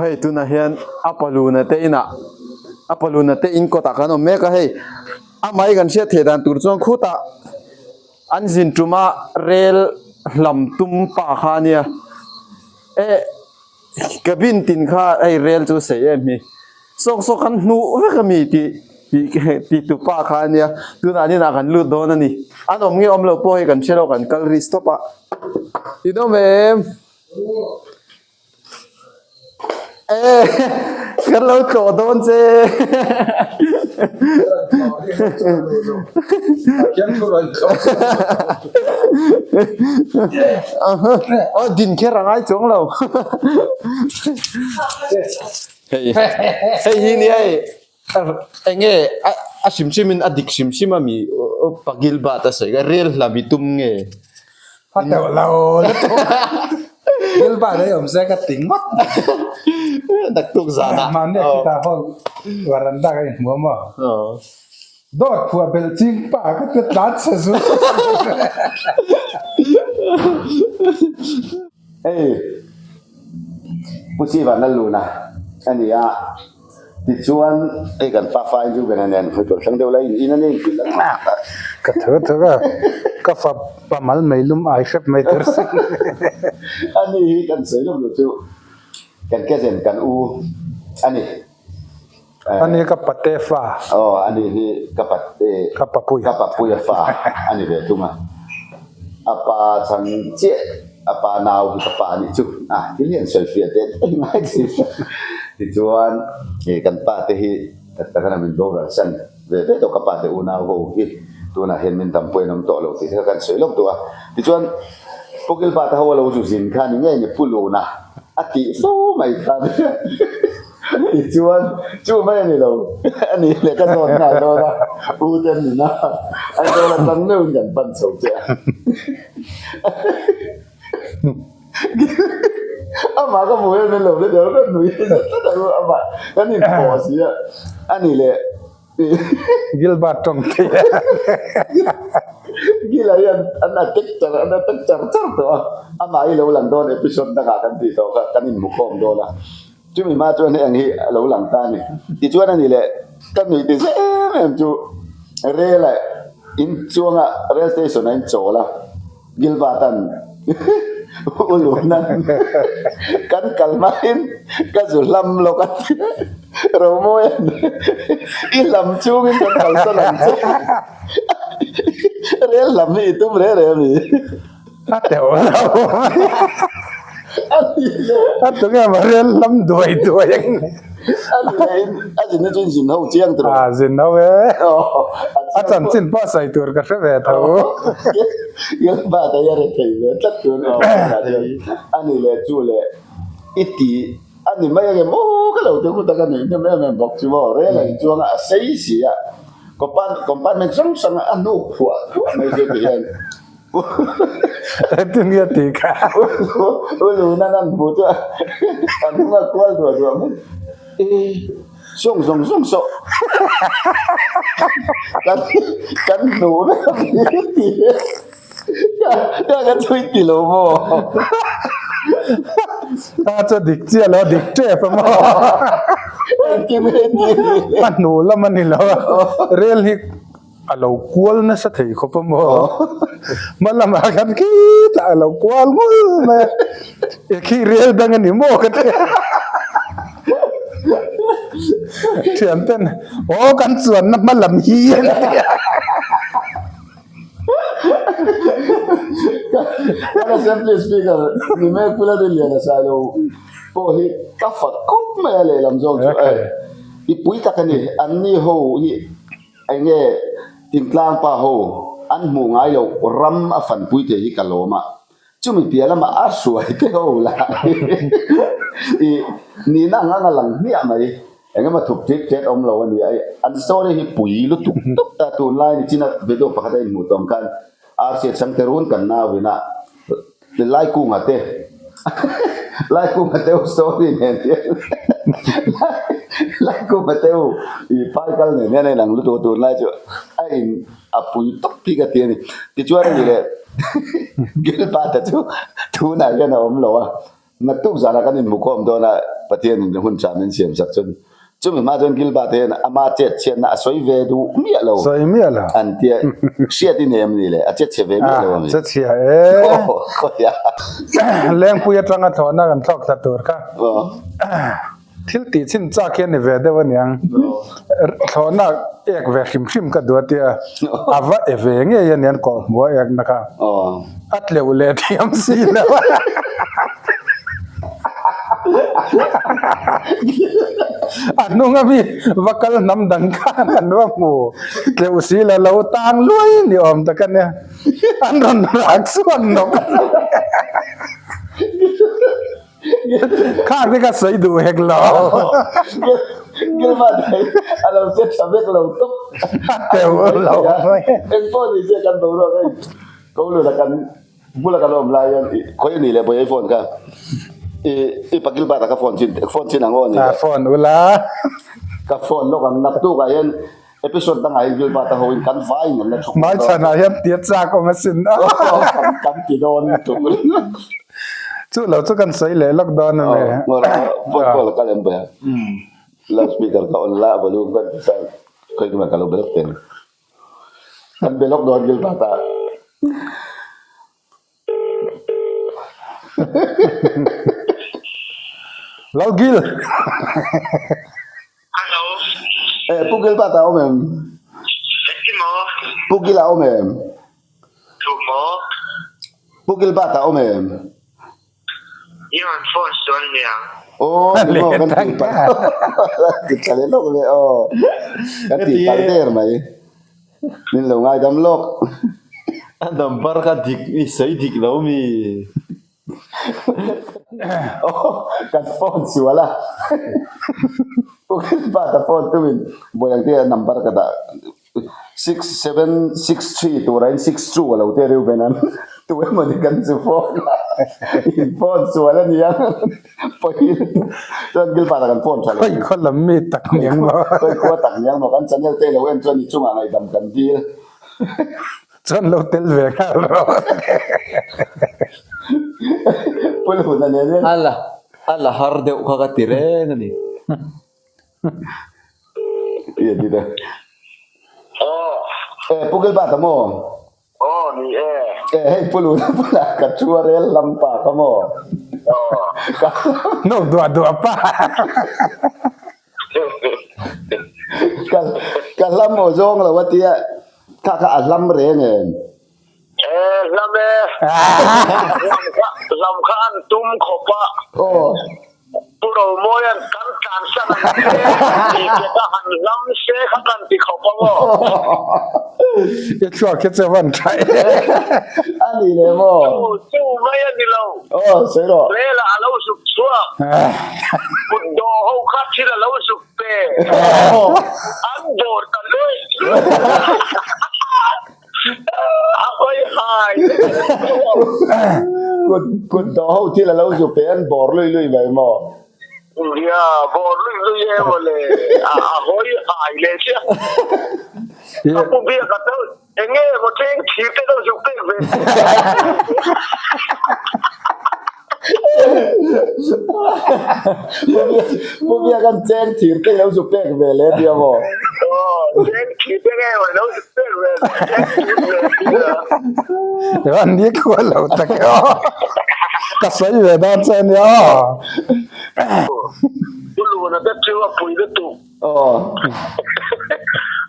hei tunah hian a paluna te inah a paluna te in kawtah kan awm mek a hei a mai kan hriat theih dan tur chuan khutah an zin tuma rel hlam tum pa kha a nia eh cabin tin kha hei rel chu sei em hi sawk sawk kan hnuh vek a mi tih tih tih tu pa kha a nia tunah an inah kan lut dawn a ni an awm nge awm lo pawh hei kan hre lo kan kal ri stop a in awm em. Eh, kan lo tlawh dawn che. Oh, din kher a ngai chuang lo. Hei, hei hi ni hei. Enge a hrim hrim in a dik hrim hrim a mi pagil bat a sawi kha rel hla mi tum nge. A teuh lo lutuk Gilbert ei awm se ka ti ngawt mai. Naktuk zan ah. Mahni a khitah ho varanda ka inhmu a maw. Dawt phuah belh ching pa ka ti tlan chhe zu. Hei Pu Siva Laluna a ni a. Tichuan, hei kan pa fa in Reuben-a nen hawi tawlh hrang deuh lai in in a nei tih lang nak a. Ka tho tho a, ka fa pa mal mai lum ai hrep mai tur si. A ni hi kan sawi lawk lo chu kan cousin kan u a ni. A ni ka pate fa. Aw a ni hi ka pate ka papui ka papuia fa a ni ve thung a. A pa chhan chiah a pa nau hi ka pa a nih chu a thil hi an sawi fiah teh teh ngai thin tichuan ih kan pa te hi tak tak a min boral san ve ve tawh ka pa te unau ho hi tunah hian min dam pawhin awm tawh lo tih kha kan sawi lawk duh a tichuan Pukil pa te ho a lo zu zin kha ni ngei ni Pu Luna a tih fo mai khan. Tichuan, chu mai a ni lo, a nih leh ka zawt nghal dawn a, U te an nin a, an zawl atang meuhin kan pan chho che a. Amah ka hmuh hian min lo hre deuh reuh nui zet tlat ang amah kan inpawh si a, a nih leh. Gilbert tawng thei a. Gila hian an attack char an attack char char tawh a, amah hi lo lang dawn episode dangah kan tih tawh kha kan inhmukhawm dawn a. Chumi hma chuan heng hi a lo lang ta a ni. Tichuan a ni leh ka nuih ti zeh em em chu rel ah in chuang a rail station ah in chawl a Gilbert an u lun an kan kal hmain ka zu hlam lawk a ti Romawi an i hlam chungin kan kalsan ang che rel hlam hi i tum reh reh a mi. A teuh lo. A tunge maw rel lam duai duai ang. A zin na chu in zin ho chiang tur. A zin ho e. A chanchin pawh sawi tur ka hre ve tho. Ba ta i a re thei ve tlat tur a ni leh chu leh i ti a ni mai ange maw ka lo ti khut a ka nuih hnem em em bawk chu maw rel a inchuang a a sei si a compartment hrang hrang a hnuk phuah thuah mai chu ti hian. Engtin nge tih kha? U Luna nan hmu chu a hnung a kual duah duah mai. E, sawng zawng zawng sawh. Kan kan hnu vek a ni ti e. Ka ka chhui ti lo maw? Ta chu dik chiah lo, dik tep a maw? Engtin nge tih? A hnu lam a ni lo a, rel hi A lo kual nasa thei khawp a maw? Hma lamah khan khitah a lo kual ngul mai a, e khi rel dang a ni maw ka ti a. Thianten aw kan chuanna hma lam hi an ti a. Kan Assembly Speaker ni mek Pu Lalrinliana Sailo pawh hi ka fak khawp mai a lehlam zawk chu i pui tak a ni, anni ho hi. Eng nge Tintlang pa ho an hmuh ngai loh ram a fanpui thei hi ka lawm a, chumi piah lamah a hruai te ho lah hi i nihna ang ang a lang hmiah mai. Eng emaw thup tit tet awm lo a ni a, an story hi pui lutuk tuk a, tunlai ni china video pakhat a inhmuh tawng khan RC Chhangte run kan nauin a Laikunga te Laikunga te u story nen hian Laikunga te u i phai kal nen hian a inang lutuk a tunlai chu a in a pui tawp hi ka ti a ni. Tichuan a ni leh Gilbert-a chu tunah hian a awm lo a, naktuk zanah kan inhmukhawm dawn a. Pathianin hun tha min siam sak chuan chumi hma chuan Gilbert hian ama chet chhiatna a sawi ve duh miah lo. Sawi miah lo. An tia hriat i nei em ni le? A chet chhe ve miah lo a mi? A che chhia e. Khawiah. Lengpui atanga thlawhna kan thlawk thla tur kha. Thil tih chin chak hi a ni ve deuh aniang. Thlawhna ek ve hrim hrim ka duh a tia a va e ve ngei aniang kawhhmuh a ekna kha. A tleuh leh thiam si lo a. A hnung ami va kal hnam dang khan an va hmu tleuh si lo lo tang luai ni awm tak ania. An rawn rak chhuak nawk. Khak te ka sawi duh hek lo. Gilman hei a lo che tha vek lo tawp. A teuh lo mai. Eng pawh ni se kan boruak hei ko lut a kan bula kan awm lai hian khawi a nih leh bawihi phone kha i i pa Gilbert a ka phone chin phone chin ang aw ni le. Phone ula. Ka phone lawk ang naktuk ah hian Episode dangah hian Gilbert a hoin kan vaiin an la thuk dawn. Hmaichhanah hian tia chak awm asin. Kan ti dawn lutuk. Chu lo chu kan sawi leh lawk dawn a ni. Phone call a kal em ber. Loud speaker ka on la volume kan ti sang. Khawi kuma ka lo be lawk teng. Kan be lawk dawn Gilbert a. Lalgil. Hello. Eh, Pu Gilbert a awm em? Engti maw? Pu Gil a awm em? Tu maw? Pu Gilbert a awm em? I rawn phone sual niang. Aw, ni maw kan tih palh. Ti tha leh lawk ve aw. Kan tih palh der mai. Min lo ngaidam lawk. A number kha dik i sawi dik lo mi. Aw, kan phone sual a. Pu Gilbert a phone tumin Bawiangte a number ka dah. 6763 tura in 62 a lo te reuh ben an tu emaw ni kan chu phone a in phone sual a nia pawi lutuk chuan Gilbert a kan phone tha lo Khawi khaw lam mi tak niang maw khawi khua tak niang maw kan channel te lo en chuan i chungah ngaihdam kan dil chuan lo tel ve nghal rawh Pu Luna nen hian A la a la har deuh kha ka ti reng a ni. Eh, Pu Gilbert a maw? Aw, ni e. Eh, hei Pu Luna bulah ka thu a rel lam pa ka maw? Aw. No duah duah pa. Ka ka hlam aw zawng lo a tia, kha kha a hlam reng em? Eh, hlam e. Hlam kha, hlam kha an tum khawp a. Aw. Pu Romawia'n kan tlansan ang che tih te kha han hlam se kha kan ti khawp ang aw. I thluak hi chu a van tha e. A ni le maw? Chu, chu mai a ni lo. Aw, sawi rawh. Rel ah a lo zuk chhuak. Kut dawh ho kha thil a lo zuk pe. An bawr ta luih luih. A hawi hai. Kut kut dawh ho thil a lo zu pe an bawr lui lui mai maw? Nia, bawr lui lui e mawle. A hawi hai leh chiah. Ka pu biak a tel enge maw cheng thir te lo zuk pek ve. Pu Biak an cheng thir te lo zu pek ve le tia maw? Aw, cheng thir te nge maw lo zu pek ve cheng thir ve tia. An ni khua lo tak e aw. Ka sawi ve dawn che ania aw. Pu Luna te chu a pui lutuk. Aw.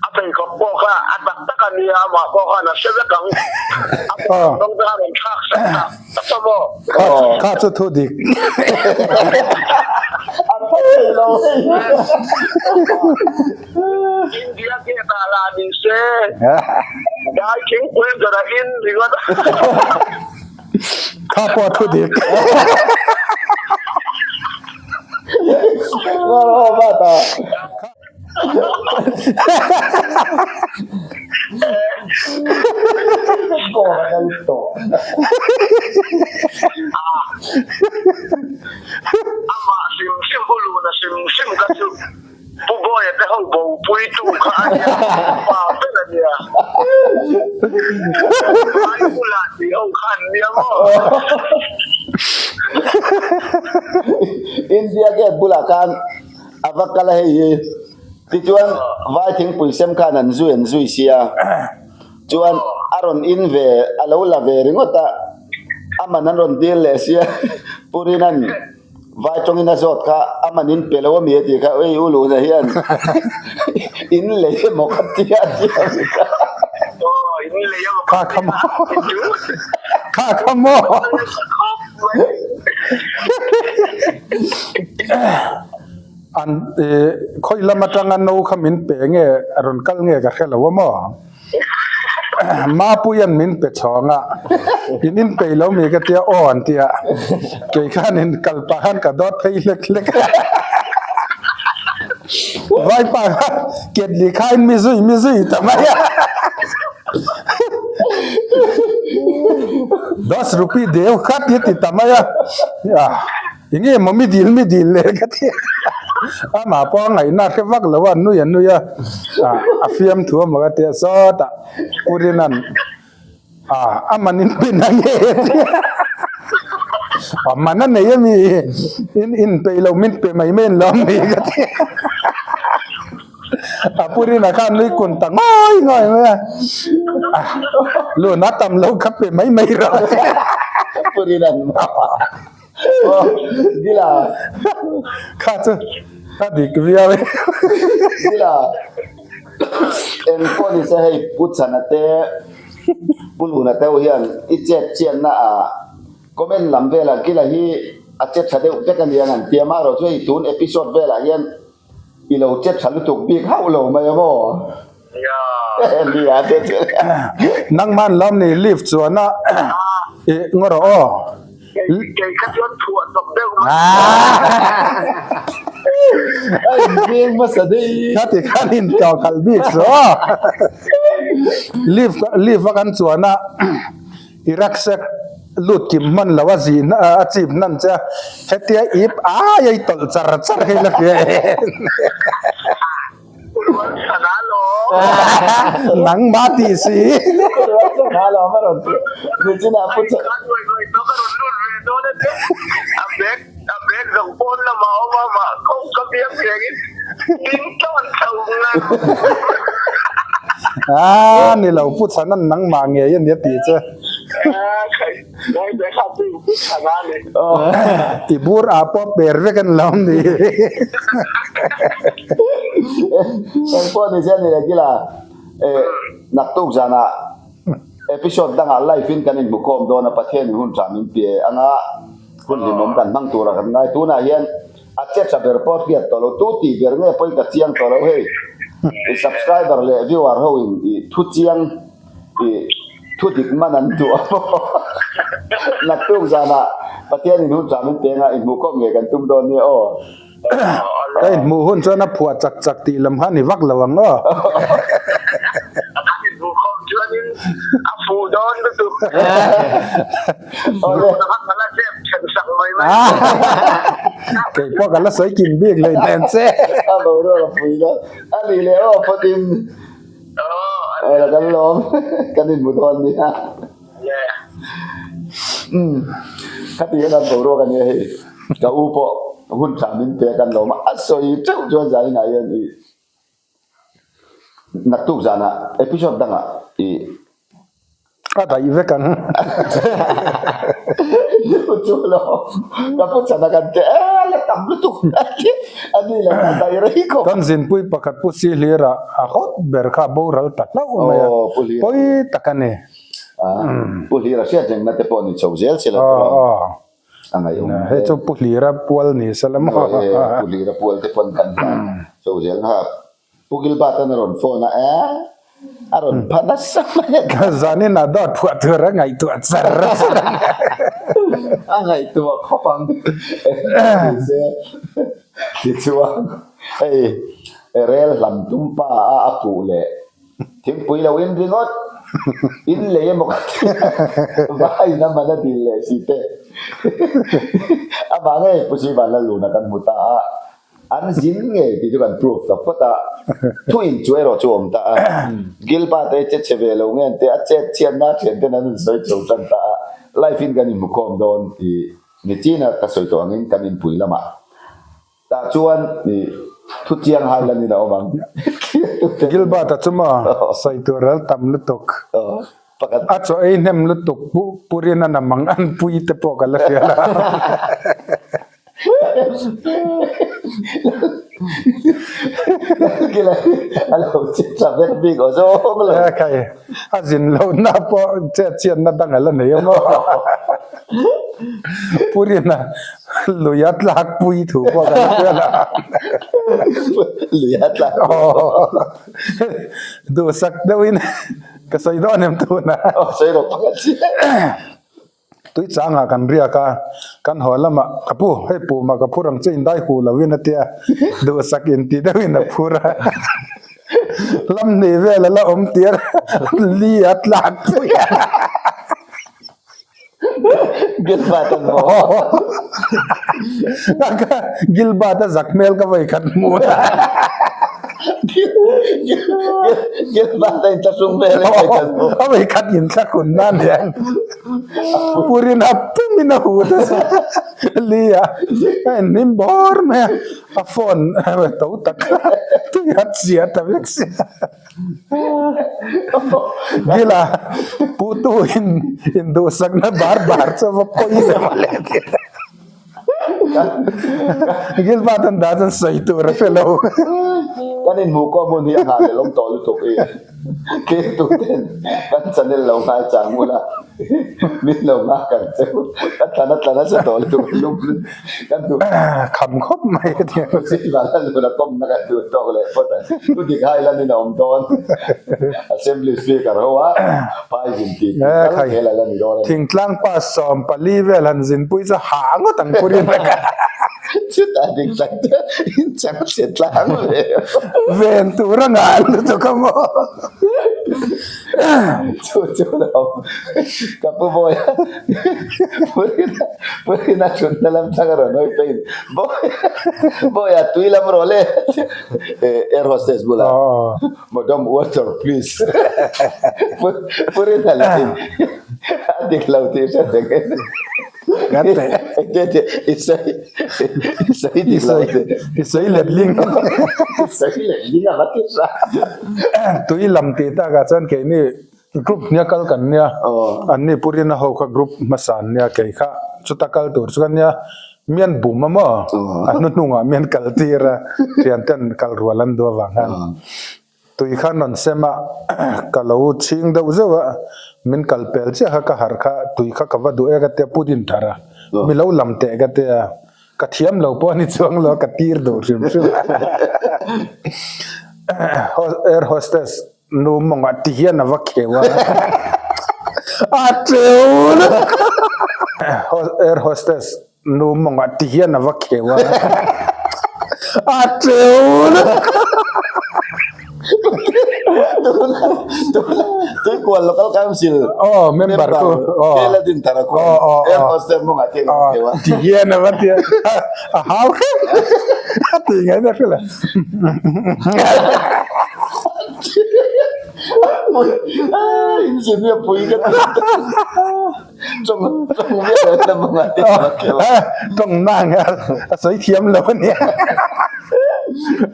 A pheikhawk pawh kha a tak tak a nia, amah pawh khan a hre vek ang. A pheikhawk rawng te kha a rawn thlak sak tak tak a maw? Kha kha chu thu dik. A phei lo hei. India gate ah lah ni se, dai thingpui zawrh a in ringawt a. Kha pawh thu dik. Amah hrim hrim u luna hrim hrim kha chu Pu Bawia te ho bopui tu kha a nia, pa ber a nia. Vai bulah tih ho kha an nia maw? India Gate bulah khan a va kal a hei hi. Tichuan vai thingpui sem khan an zui an zui sia. Chuan a rawn in ve a lo la ve ringawt a, a man an rawn dil leh sia. Purina'n vai tawngin a zawt kha a man in pe lo ami a tih kha, ei u Luna hian in lei emaw ka tia a ti a ni kha. Kha kha maw kha kha maw an khawi lam atanga no kha min pe nge a rawn kal nge ka hre lo a maw. Mapuia'n min pe chhawng a, in inpeih lo mi ka tia aw an ti a, kei khanin kal pah khan ka dawt phei hlek hlek a. Vaipa khan ketli khain mi zui mi zui ta mai a. Das rupee deu kha ti ti ta mai a. Enge maw mi dil mi dil le ka ti a, amah pawh a ngaihna hre vak lo a, a nui a nui a, a fiamthu a maw ka ti a, sawtah Pu Rina'n a man in pin a nge a ti a, a man a nei a mi, in inpeih lo min pe mai mai an lo ami ka ti a. A pu Rina khan nui kun ta ngawi ngawi mai a, lun a tam lo kha pe mai mai rawh a ti a. Pu Rina'n Gila. Kha chu a dik viau e. Gila. Eng pawh ni se hei Pu Chhana te Pu Luna te ho hian i chet chianna ah comment lam velah Gila hi a che tha deuh vek a nia an ti a, amaherawhchu chu hei tun episode velah hian I lo che tha lutuk bik hauh lo mai a maw? Nia te chu. Nangman lam ni leave chuan a i ngaw rawh aw. Kei kha chuan thuah tawp deuh mai. A inveng hmasa daih. Khati khan in tawh khalh bik chu aw. Leave leave a kan chuan a. I rucksack lut kim hman lo a zih a chip hnan che a, hetia ip ai a i tawlh char char hi la hria em? Nangmah tih si. Aaa ni lo pu chhan an nangmah ngei a nia tih che. I bur ah pawh per vek an lo ni. Eng pawh ni se ni le kila naktuk zanah episode dangah live in kan inhmukhawm dawn a Pathian in hun tha min pe anga hun hlimawm kan hmang tura kan ngai tunah hian A che tha ber pawh hriat tawh lo, tu tih ber nge pawhin ka chiang tawh lo hei. I subscriber leh viewer ho in i thu chiang i thu dik man an duh a maw. Naktuk zanah Pathian in hun tha min peng a, i hmuh khawp nge kan tum dawn nia aw. Ka inhmuh hun chuan a phuah chak chak tih lam kha a ni vak lo ang aw. An inhmuh khawp chuanin a fuh dawn lutuk. Kei pawh ka la sawi kim bik leh hnen che. A boruak a pui dawn. A nih leh aw phawtin aw kan lawm kan inhmu dawn nia. Umm khati hian an boruak a nia hei. Ka u pawh hun tha min pe a kan lawm a, a sawi teuh chuan zaninah hian i Naktuk zanah episode dangah i. A daih vek ang. Pu chu lo ka pu chana kan ti e la tam lutuk a ni lo a daih rei khawp. Kan zinpui pakhat Pu Sihlira a hawt ber kha a boral ta hlauh mai a, pawi tak a ni. Pu Hlira hriat rengna te pawh ni chho zel se la tawh. A ngaihawm hle. Hei chu Pu Hlira pual ni se la maw? Pu Hlira pual te pawn kan hlan chho zel kha. Pu Gilbert-a'n a rawn phone a, eh a rawn pha nasa mai a. Zanin ah dawt phuah tur a ngaihtuah char char a. A ngaihtuah khawp ang. Nise tichuan hei rel hlam tum pa a a puh leh Thingpui lo in ringawt, in lei emaw ka ti a, vaiin a man a dil leh si te. Amah ngei Pu Sivan Laluna kan hmu ta a, an zin ngei tih chu kan proof ta phawt a, thu in chu erawh chu a awm ta a, Gilbert-a hi che chhe ve lo nge an ti a, a chet chhiatna a thian ten an insawi chho tan ta a, life in kan inhmukhawm dawn tih. Nichina ka sawi tawh angin kan inpui lamah tah chuan ih thu chiang hai lan in a awm ang. Gilbert-a chu maw sawi tur ral tam lutuk. A chaw ei hnem lutuk pu purin a namang an pui te pawh ka la hria la. A zin lohna pawh chet chhiatna dang a la nei a maw? Purina lui a tlak pui thu pawh ka la hria la. Duhsak deuhin ka sawi dawn em tuna. Tui changah kan riak a, kan haw lamah ka pu, hei pumah ka phur ang che indai hu lovin a tia, duhsak inti deuhin a phur a, lam hnih vel a la awm tir li a tlak pui a. Gilbert an maw? Gilbert a zak hmel ka vawi khat hmuh a. Gilbert a inthlahrung hmel ka vawi khat hmuh. A vawi khat inthlahrun na nia. Purin a pumin a hut a li a, a inhlim bawr mai a, a phone to tak tui a chiah ta vek sia. Gila putu in induhsakna bar bar chu va pawi ve mawle ti. Gilbert an dah chuan sawi tur a hre lo. Kan inhmuh kawh hmun hi a nghah leh lawm tawh lutuk i tlirtu ten kan channel lo nghal chang bula min lo nghak ang che u. Ka tlan a tlan nasa tawh lutuk a lum kan duh. Kham khawp mai a ti. Silvana luna kawmna kan duh tawk leh phawt ang. Thu dik hai lan in a awm dawn. Assembly Speaker ho a phai zin tih tih tal zel a la ni dawn a ni. Thingtlang pa 14 vel han zinpui chu hah ngawt ang pur in a kal. Chutah dik tak chu in chang chhe tlang ve. Ven tur a ngah lutuk a maw. Chu chu lo ka pu bawi a purina purina thutna lam tang a rawn hawi pheiin bawi bawi a tui lam rawh le air hostess bulah madam water please purina lahin a dik lo tih hre reng in i sawi i sawi dik lo I sawi letling i sawi letling a va ti hra. Tui lam tih takah chuan keini group nia kal kan nia anni Purina ho kha group hmasa an nia kei kha chuta kal tur chu kan nia mian bum a maw a hnuhnungah mian kal tir a thian ten kal rual an duh avang khan Tui kha rawn sem a, ka lo chhing deuh zeuh a, min kal pel chiah kha ka harh kha, tui kha ka va duh e ka tia pudding thar a, mi lo lam teh ka tia, ka thiam lo pawh a ni chuang lo a, ka tir duh hrim hrim a, air hostess nu mawngah ti hian a va kheu a, a teu lutuk a, air hostess Nu mawngah ti hian a va kheu a, a teu lutuk. Tuikual Local Council Oh, member ku. Oh. Kela din tara ku. Oh, oh, Air oh. hostess mawngah ti hian a va kheu a. Ti hian a va ti a, a hau hrep. A ti ngai na hrilh a. In zin hi a pui ka ti. Tawng tawng viau e lam anga te a keu. Tawng na ang a sawi thiam lo a nia.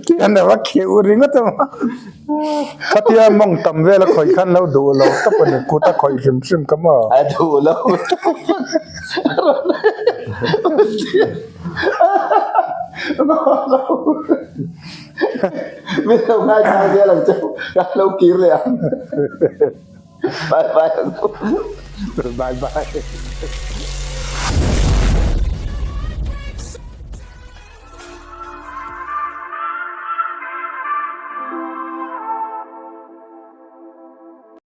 Tian a va kheuh ringawt a maw. Khatia mawng tam vel a khawih khan lo duh lo tawp a ni kut a khawih hrim hrim ka maw. A duh lo. Min lo ngaithla zel ang che ka lo kir leh ang. Bye bye. Bye bye.